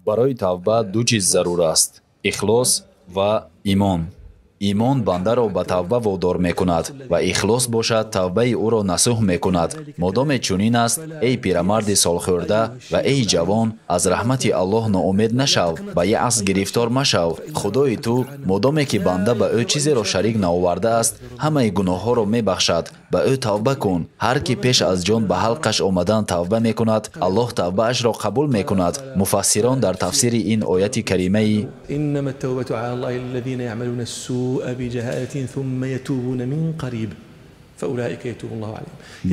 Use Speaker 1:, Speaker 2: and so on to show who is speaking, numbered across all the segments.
Speaker 1: Барои тавба ду чиз зарур аст: ихлос ва имон. Имон бандаро ба тавба водор мекунад ва ихлос бошад тавбаи ӯро насӯҳ мекунад. Модоме чунин аст, эй пирамарди солхӯрда ва эй ҷавон, аз раҳмати Аллоҳ ноумед нашав, ба яъс гирифтор машав. Худои ту модоме ки банда ба ӯ чизеро шарик наовардааст, ҳамаи гуноҳҳоро мебахшад. Ба ӯ тавба кун. Ҳар ки пеш аз ҷон ба ҳалқаш омадан тавба мекунад, Аллоҳ тавбаашро қабул мекунад. Муфассирон дар тафсири ин ояти каримаи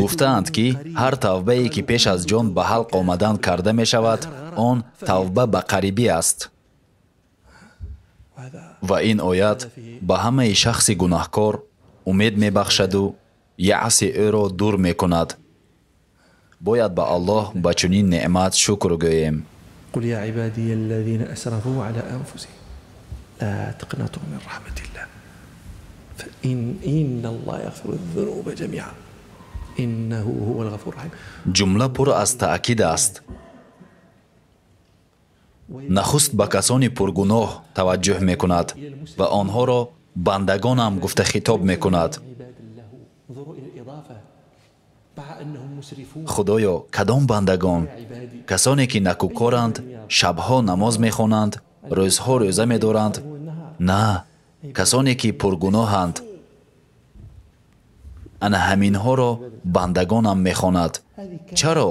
Speaker 1: гуфтаанд, ки ҳар тавбае ки пеш аз ҷон ба ҳалқ омадан карда мешавад, он тавба ба қарибӣ аст. Ва ин оят ба ҳамаи шахси гунаҳкор умед мебахшаду яъси ӯро дур мекунад. Бояд ба Аллоҳ ба чунин неъмат шукр гӯем.
Speaker 2: قل يا عبادي الذين أسرفوا على أنفسهم لا تقنطوا من رحمة الله فإن الله يغفر الذنوب جميعا إنه هو الغفور الرحيم.
Speaker 1: Ҷумла пур аз таъкид аст. Нахуст ба касони пургуноҳ таваҷҷӯҳ мекунад ва онҳоро бандагонам гуфта хитоб мекунад. Худоё, кадом бандагон? Касоне ки накӯкоранд, шабҳо намоз мехонанд, рӯзҳо рӯза медоранд? На, касоне ки пургуноҳанд. Ана ҳаминҳоро бандагонам мехонад. Чаро?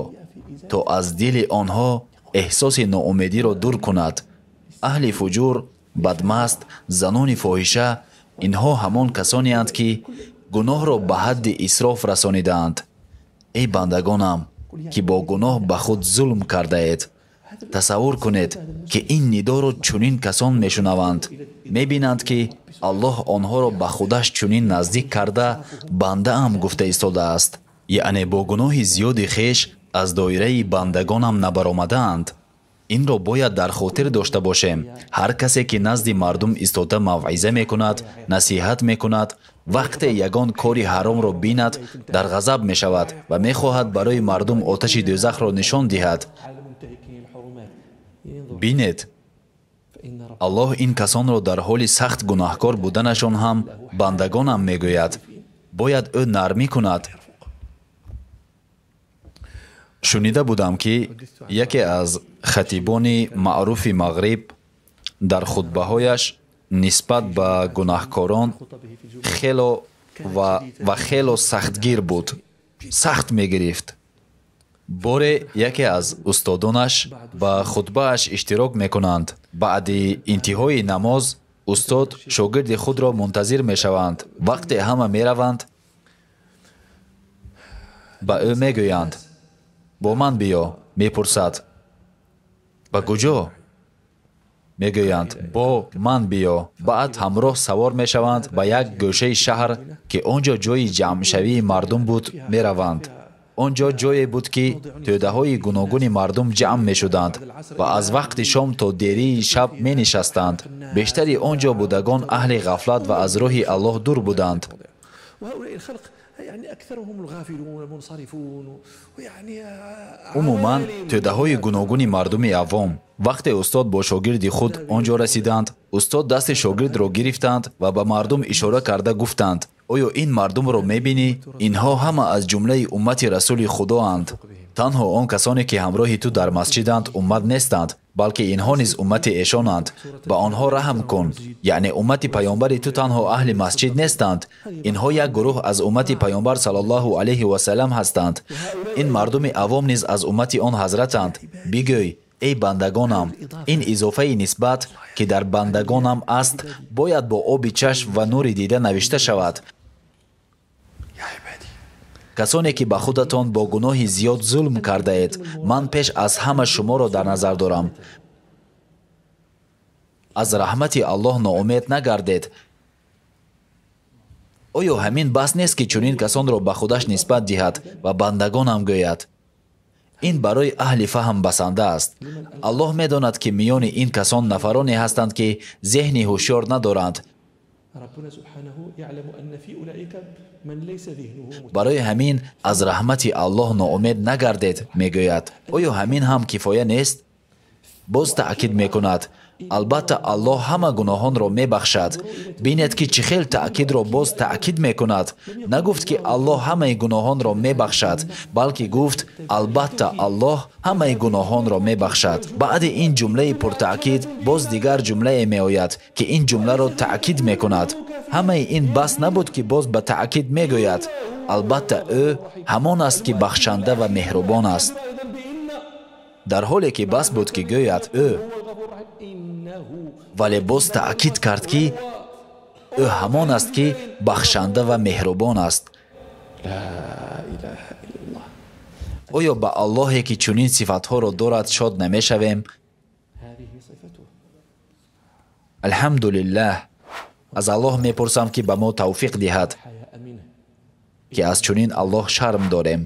Speaker 1: То аз дили онҳо эҳсоси ноумедиро дур кунад. Аҳли фуҷур, бадмаст, занони фоҳиша, инҳо ҳамон касонеанд, ки гуноҳро ба ҳадди исроф расонидаанд. Эй бандагонам, ки бо гуноҳ ба худ зулм кардаед, тасаввур кунед, ки ин нидоро чунин касон мешунаванд. Мебинанд, ки Аллоҳ онҳоро ба худаш чунин наздик карда, бандаам гуфта истодааст. Яъне бо гуноҳи зиёди хеш аз доираи бандагонам набаромадаанд. Инро бояд дар хотир дошта бошем. Ҳар касе ки назди мардум истода мавъиза мекунад, насиҳат мекунад, вақте ягон кори ҳаромро бинад, дар ғазаб мешавад ва мехоҳад барои мардум оташи дӯзахро нишон диҳад. Бинед, Аллоҳ ин касонро дар ҳоли сахт гунаҳкор буданашон ҳам бандагонам мегӯяд. Бояд ӯ нармӣ кунад. Шунида будам, ки яке аз хатибони маъруфи Мағриб дар хутбаҳояш нисбат ба гунаҳкорон хело ва хело сахтгир буд, сахт мегирифт. Боре яке аз устодонаш ба хутбааш иштирок мекунанд. Баъди интиҳои намоз устод шогирди худро мунтазир мешаванд. Вақте ҳама мераванд, ба ӯ мегӯянд: бо ман биё. Мепурсад: ба куҷо? Мегӯянд: бо ман биё. Баъд ҳамроҳ савор мешаванд ба як гӯшаи шаҳр, ки он ҷо ҷои ҷамъшавии мардум буд, мераванд. Он ҷо ҷое буд, ки тӯдаҳои гуногуни мардум ҷамъ мешуданд ва аз вақти шом то дерии шаб менишастанд. Бештари он ҷо будагон аҳли ғафлат ва аз роҳи Аллоҳ дур буданд. Умуман, тӯдаҳои гуногуни мардуми авом. Вақте устод бо шогирди худ он ҷо расиданд, устод дасти шогирдро гирифтанд ва ба мардум ишора карда гуфтанд: оё ин мардумро мебинӣ? Инҳо ҳама аз ҷумлаи уммати расули худоанд. Танҳо он касоне ки ҳамроҳи ту дар масҷиданд уммат нестанд, балки инҳо низ уммати эшонанд. Ба онҳо раҳм кун. Яъне уммати паёмбари ту танҳо аҳли масҷид нестанд. Инҳо як гурӯҳ аз уммати паёмбар саллаллоҳу алайҳи васаллам ҳастанд. Ин мардуми авом низ аз уммати он ҳазратанд. Бигӯй: эй бандагонам, ин изофаи нисбат, ки дар бандагонам аст, бояд бо оби чашм ва нури дида навишта шавад. Касоне ки ба худатон бо гуноҳи зиёд зулм кардаед, ман пеш аз ҳама шуморо дар назар дорам. Аз раҳмати Аллоҳ ноумед нагардед. Оё ҳамин бас нест, ки чунин касонро ба худаш нисбат диҳад ва бандагонам гӯяд? Ин барои аҳли фаҳм басанда аст. Аллоҳ медонад, ки миёни ин касон нафароне ҳастанд, ки зеҳни ҳушёр надоранд. Барои ҳамин аз раҳмати Аллоҳ ноумед нагардед, мегӯяд. Оё ҳамин ҳам кифоя нест? Боз таъкид мекунад: албатта Аллоҳ ҳама гуноҳонро мебахшад. Бинед, ки чӣ хел таъкидро боз таъкид мекунад. Нагуфт, ки Аллоҳ ҳамаи гуноҳонро мебахшад, балки гуфт: албатта Аллоҳ ҳамаи гуноҳонро мебахшад. Баъди ин ҷумлаи пуртаъкид боз дигар ҷумлае меояд, ки ин ҷумларо таъкид мекунад. Ҳамаи ин бас набуд, ки боз ба таъкид мегӯяд: албатта ӯ ҳамон аст, ки бахшанда ва меҳрубон аст. Дар ҳоле ки бас буд, ки гӯяд ӯ, вале боз таъкид кард, ки ӯ ҳамон аст, ки бахшанда ва меҳрубон аст. Оё ба Аллоҳе, ки чунин сифатҳоро дорад, шод намешавем? Алҳамдулиллаҳ. Аз Аллоҳ мепурсам, ки ба мо тавфиқ диҳад, ки аз чунин Аллоҳ шарм дорем.